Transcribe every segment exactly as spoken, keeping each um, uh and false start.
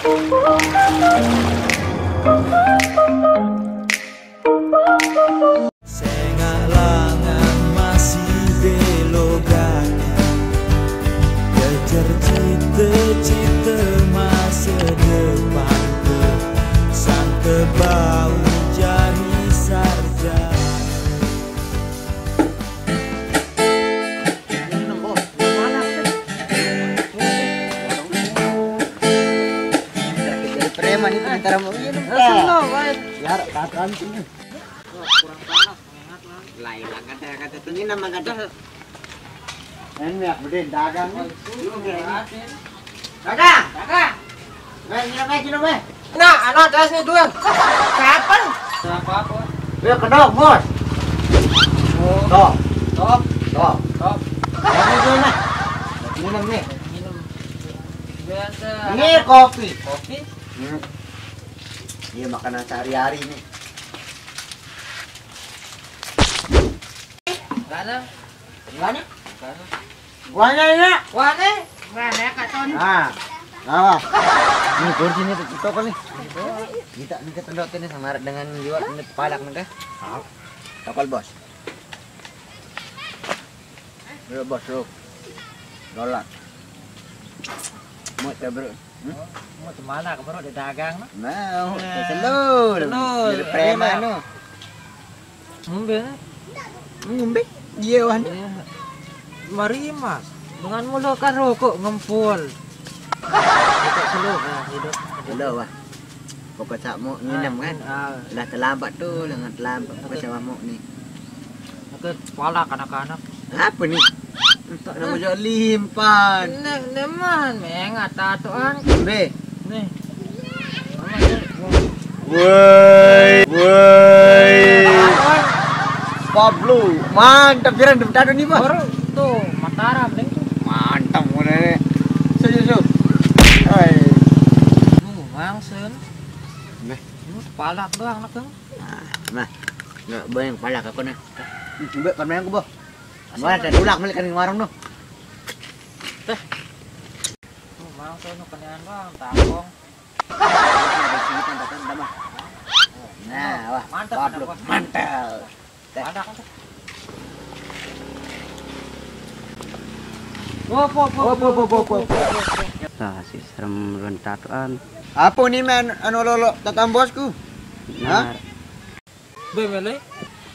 Sengak langan masih belogan, kejar cita-cita masa depan, sangka bau jari sarjana. Jadi preman itu, ntar mau minum. Biar kapan sih? Lain lah, kata-kata ini nama kata. Ini ya, udah dagang nih. Dagang. Dagang. Main, minum, main, minum, main. Nah, anak atas nih dua. Siapa? Siapa apa? Ya, kedok, bos. Oh. Top. Top. Top. Top. Ini dulu, nah. Minum nih. Minum. Biasa. Ini kopi. Kopi? Hmm. Iya, makanan sehari-hari nih. Mana? Gimana? Mana? Guanya ini. Guanya. Mana, Kak Ton? Nah. Nah. Nih, kursi nih, tutup toko nih. Kita, kita tendok ini sama dengan jiwa ini palak nih, Kak. Tokol, bos. Lu, bos, lu. Dolar. Mau coba, bro. Hmm? Mau kemana? Ke baru ada dagang, no? Mau, nah, selu. Selu. Jadi preman, no. Ngombe, no? Ngombe? Iya, wan. Iya. Mari, Mas. Dengan mulut kan rokok ngempul. Rokok selu, nah, hidup. Selu, wah. Pokok sak mau nginem kan. Ah. Udah terlambat tuh, dengan terlambat. Pokok sama mau nih. Oke, pala anak-anak. Apa nih? Entah nama jual limpan. Nek, neman, mengat tatoan. Be. Nih. Woi, woi. Pablo, mantap, jiran, tato nih, Bos. Baru tuh, Mataram, deh, tuh. Mantap, mana nih? Sejuk, sejuk. Oi. Tuh, langsung. Nih. Ini kepala doang, nak, tuh. Nah, nah. Nggak, Boy, yang kepala aku, nah. Mbak, kan main aku, Boh. Mana ada tulak, milik kan di warung, noh. Teh. Tuh, mau tuh, nu kenyang doang, tangkong. Ada sini, tanda, tanda, mah. Nah, wah, mantap, mantap. Teh. Mantap, mantap. Wop, wop, wop, wop, wop, wop, wop. Nah, si serem rentat an. Apa nih, men, anu lolo tatam bosku? Hah? Benar. Be mele,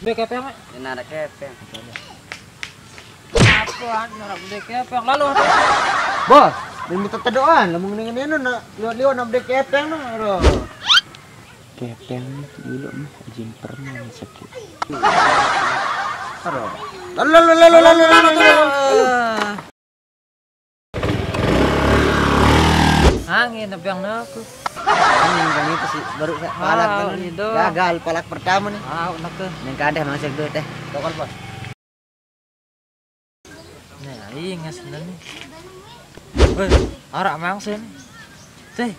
be kepeng, me. Ini ada kepeng. Apa, anu, nak beli kepeng? Lalu, bos, minta tedoan, lamun ngene-ngene, nak liwat-liwat, nak beli kepeng, nak, aduh. Kepeng dulu mah, izin pernah sakit. Aduh. Lalu, lalu, lalu, lalu, lalu, lalu. Angin, tapi yang aku. Angin, kan itu sih, baru saya palak kan ini. Gagal palak pertama nih. Ah, udah ke. Yang kadeh masuk dulu teh. Tokol, bos. Nih, inges nih. Woi, arak mangsen. Teh.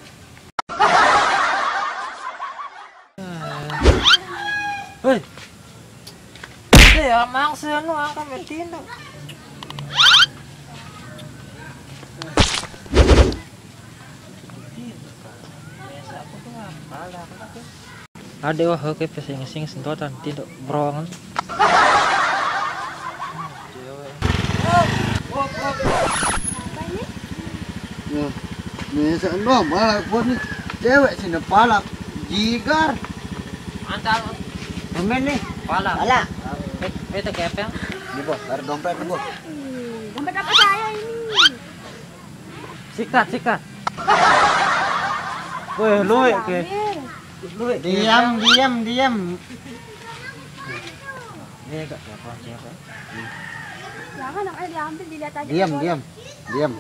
Hei. Hei, amang seno angka metino. Ade wah, oke, pesing-sing sentotan, tinduk berongan. Nah, biasa doang malah buat nih. Cewek sini palak jigar. Antal. Temen nih. Palak. Palak. Beta kepeng. Nih, bos, taruh dompet nih, bos. Dompet apa saya ini? Sikat, sikat. Weh, luwek ke. Luwek ke. Diam, diam, diam. Ini enggak siapa, siapa? Jangan, namanya diambil, dilihat aja. Diam, diam. Diam.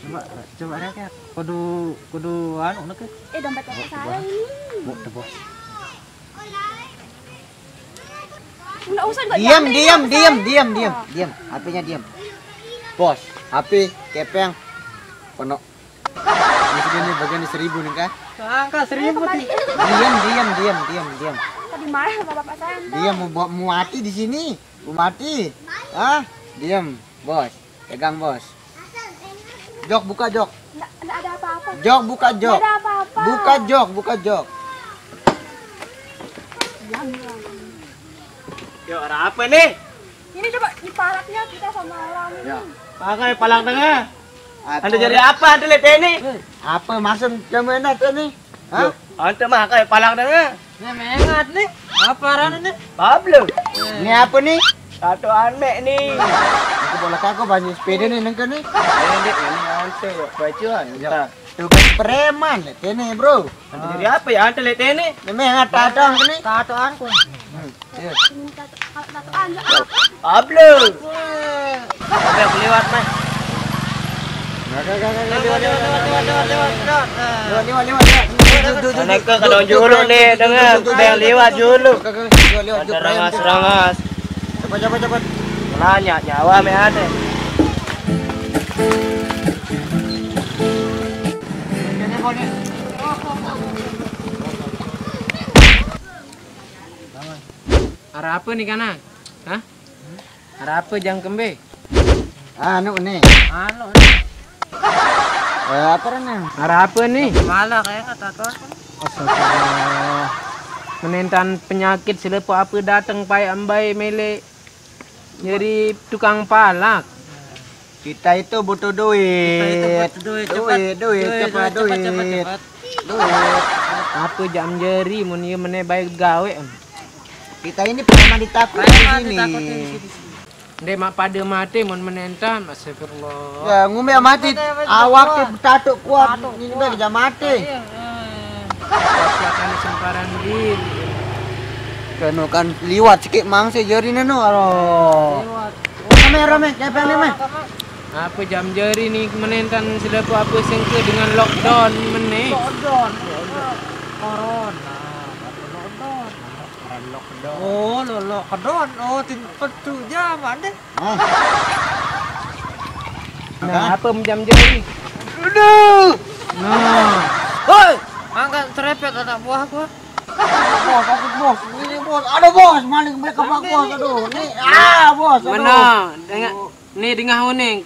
Coba, coba lihat ya. Kudu, kudu anu, nak. Eh, dompet apa saya ini? Bu, tuh, bos. Enggak usah juga. Diam, diam, diam, diam, diam, diam. H P-nya diam. Bos, H P kepeng. Kono. Ini segini bagian di seribu nih, Kak. Angka seribu. Diam, diam, diam, diam, diam. Tadi marah sama bapak saya, ntar. Diam, mau, mau mati di sini. Mau mati. Ah, diam, bos. Pegang, bos. Jok, buka, Jok. Nggak, nggak ada apa-apa. Jok, buka jok. Ada apa-apa. Buka jok, buka jok. Yo, ada apa nih? Ini coba dipalaknya kita sama orang ini. Ya. Pakai palak tengah. Anda jadi apa, anda lihat ini? Eh, apa maksud kamu enak tuh nih? Hah? Yo, anda mah kayak palak tengah. Ini mengat nih. Apa rana nih? Pablo. Ini apa nih? Satu aneh nih. Aku bola aku banyak sepeda nih nengke nih. Ini, ini ante, yo, bajuan. Ya. Tugas preman, lihat ini, bro. Jadi apa ya, ante lihat ini? Ini mengat tatang nih. Tatoanku. Hmm, iya. Pablo. Udah lewat, Mas. Lewat, lewat, lewat, lewat, lewat, lewat, lewat. Lewat, lewat, lewat, lewat. Duduk, duduk, duduk. Anak ke kalau julu nih, dengar. Duduk, duduk, duduk. Udah lewat julu. Lewat, lewat, lewat. Ada rangas-rangas. Cepat, cepat, cepat. Nanya, nyawa me ada. Arah apa nih, kanak? Hah? Arah apa jang kembe? Anu nih. Anu nih. Eh, apa nih? Arah apa nih? Malah kayak kata tuh. Astagfirullah. Menentan penyakit selepo apa datang pai ambai mele. Jadi tukang palak. Kita itu butuh duit. Kita itu butuh duit, cepat. Duit, duit, duit, cepat, duit, cepat, duit, cepat, cepat. Duit. Apa jam jeri mun ieu meneh bae gawe. Kita ini preman ditakutin di sini. Preman ditakutin di sini. Ndek mak pada mati mun menentan, astagfirullah. Ya, ngumbe mati. Betul, betul, awak kuat. Tato kuat, tato ini kuat. Bae jam mati. Iya, eh. Kekuatan semparan diri. Kanu kan liwat sikit mang sejeri neno, aro. Liwat. Rame, rame, kepeng ni, meh. Apa jam jeri ni menentan selepo apa sengke dengan lockdown meneh. Lockdown. Corona. Apa lockdown? Orang lockdown. Oh, lo lockdown. Oh, tin petu jam ada. Ah. Nah, apa jam jeri? Aduh. Nah. Hoi, angkat serepet anak buah gua. Bos, aku bos, ini bos, aduh bos, maling mereka bak bos, aduh, nih, ah bos, aduh. Mana? Dengar, nih dengar uning.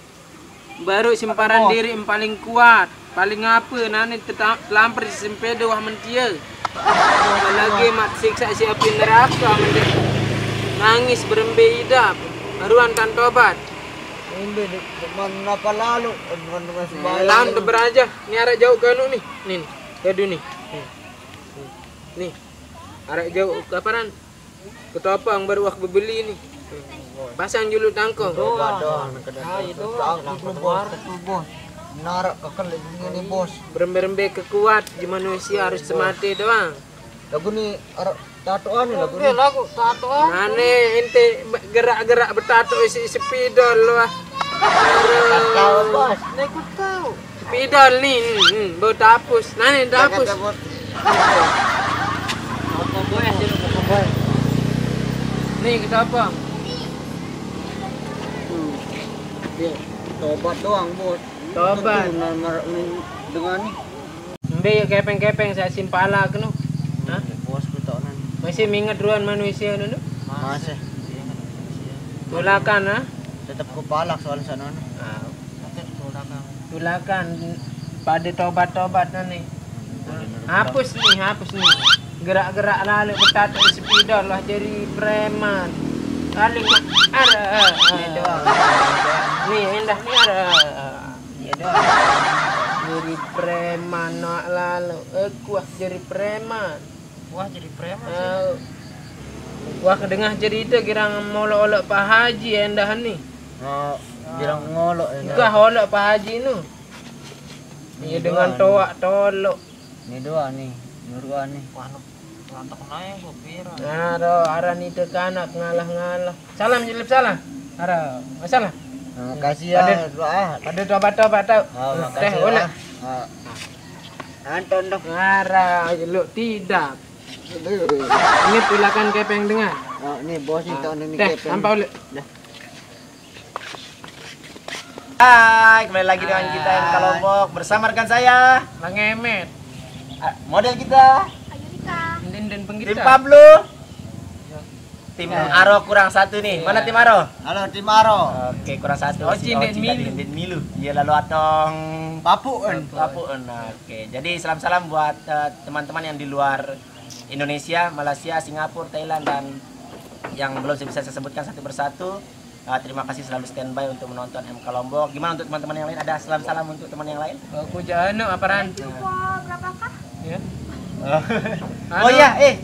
Baru simparan diri yang paling kuat, paling apa? Nani teta-, telampar si sempeda wah mentia. Apalagi mat siksa si api neraka mendia. Nangis berembe idap, baruan tan tobat. Ini mana apa lalu? Lawan beraja, ni arah jauh ke anu ni, ni, ni, ke dunia. Ni. Ni, arek jauh kaparan? Ketopang baru wak bebeli ni. Pasang julu tangkong. Doang. Ah, itu doang. Itu bos, itu bos. Narak kekel ini bos. Berembe-rembe kekuat di manusia harus semate doang. Lagu ni arek tatoan ni lagu ni. Lagu tatoan. Mana ente gerak-gerak betato isi spidol lu ah. Tahu bos. Ni ku tahu. Spidol ni, hmm, hmm, bau tapus. Nah ni tapus. Apa boy aja lu apa boy? Ni kita apa? Hmm. Dia tobat doang bos. Tobat. Betul, nah, mar-, ni dengan ni. Mbe kepeng-kepeng sa simpala kenu. Hah? Bos ku tak nan. Masih minget ruan manusia dulu. Masih. Tulakan ah. Tetap ku palak soal sana. Ah. Tulakan pada tobat-tobat ni. Hapus ni, hapus ni. Gerak-gerak lalu betato sepeda lah jadi preman. Paling ada. Ni doang. Ni indah ni ada. Iya doang. Jadi preman nak lalu. Eh, kuah jadi preman. Wah, jadi preman sih. Wah, kedengah cerita kirang molok-olok Pak Haji endah ni. Oh, bilang ngolok ya. Enggak olok Pak Haji nu. Iya dengan toak tolok. Ni doang ni, nyuruhan ni. Wah, nu lantak naik gua pira. Nah, do arah ni tekanak ngalah-ngalah. Salam jelip salam. Arah, masalah. Makasih ya, doa. Pada tobat-tobat tau. Oh, makasih. Teh, oleh. Anton dong. Arah, lu tidak. Ini tulakan kepeng dengan. Oh, ni bos ni tahu ni kepeng. Teh, sampah oleh. Dah. Hai, kembali lagi dengan kita yang Kalompok bersama rekan saya Bang Emet. Ah, model kita Ayurika. Din dan Tim penggitar. Pablo. Tim Aro kurang satu nih. Mana tim Aro? Halo, tim Aro. Oke, kurang satu. Oci Si Ndet Oci Milu. Ndet Milu. Iya, lalu atong Papu'en. Papu'en. Nah, oke. Jadi salam-salam buat eh, teman-teman yang di luar Indonesia, Malaysia, Singapura, Thailand, dan yang belum bisa saya sebutkan satu persatu. Eh, terima kasih selalu standby untuk menonton M K Lombok. Gimana untuk teman-teman yang lain? Ada salam-salam untuk teman yang lain? Aku jangan apa Ran? Info berapakah? Ya. Oh iya, eh,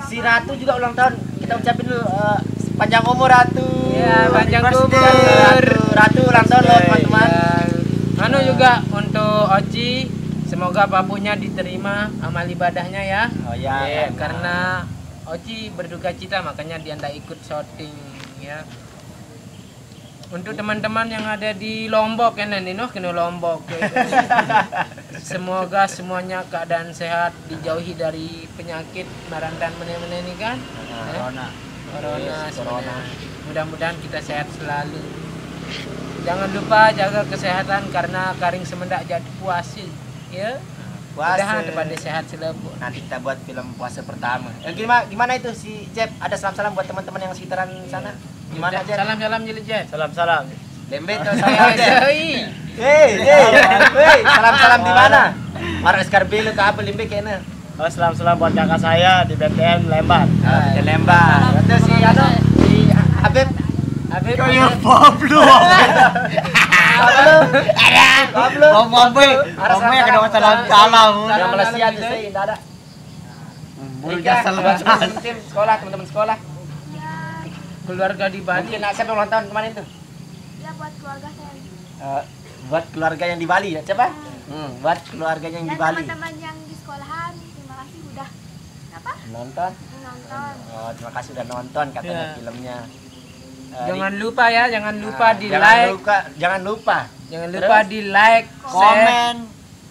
si Ratu juga ulang tahun. Kita ucapin dulu eh, panjang umur Ratu. Iya, panjang Happy birthday, umur. Ratu. Ratu ulang tahun loh, teman-teman. Ya. Anu juga untuk Oci, semoga papunya diterima amal ibadahnya ya. Oh ya. Ya, karena Oci berduka cita, makanya dia ndak ikut syuting ya. Untuk teman-teman yang ada di Lombok kan, ini noh kena Lombok. Semoga semuanya keadaan sehat, dijauhi dari penyakit marandan mene-mene ini kan. Corona. Corona, Yes, corona. Mudah-mudahan kita sehat selalu. Jangan lupa jaga kesehatan karena karing semendak jadi puasa. Ya. Puasa. Mudahan pada sehat selalu. Nanti kita buat film puasa pertama. Eh, gimana, gimana itu si Cep? Ada salam-salam buat teman-teman yang sekitaran sana? Gimana Cep? Salam-salam Jilid Jep. Salam-salam. Lembe tuh salam Cep. Hei. Hei, hei, hei, salam-salam di mana? Marah S K B lu ke apa Lembe kayaknya? Oh, salam-salam buat kakak saya di B T N Lembar. Ah, di Lembar. Itu si anu, si Habib. Habib. Kayak Pablo. Pablo. Pablo. Om Ombe, Ada Ombe yang kena salam-salam. salam-salam. Yang Malaysia tuh saya tidak ada. Bulu Ika, jasal buat tim sekolah, teman-teman sekolah. Ya, Keluarga di Bali. Mungkin siapa yang ulang tahun kemarin tuh? ya buat keluarga saya. Eh, buat keluarga yang di Bali ya, siapa? Hmm, buat keluarganya yang Dan di Bali. Teman-teman yang di sekolahan, terima kasih udah apa? Nonton. Menonton. Oh, terima kasih udah nonton katanya Ya. Filmnya. Eh, Jangan di- lupa ya, jangan lupa Nah, di jangan like. lupa, jangan lupa. Jangan lupa Terus? Di like, share. Komen.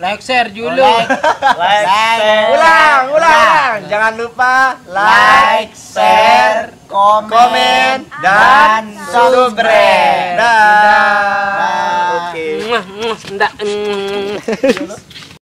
Like, share dulu. Like. Like, share. Ulang, ulang, ulang. Jangan lupa like, share, komen, dan subscribe. Dah. Oke. Muah, muah, ndak, mm.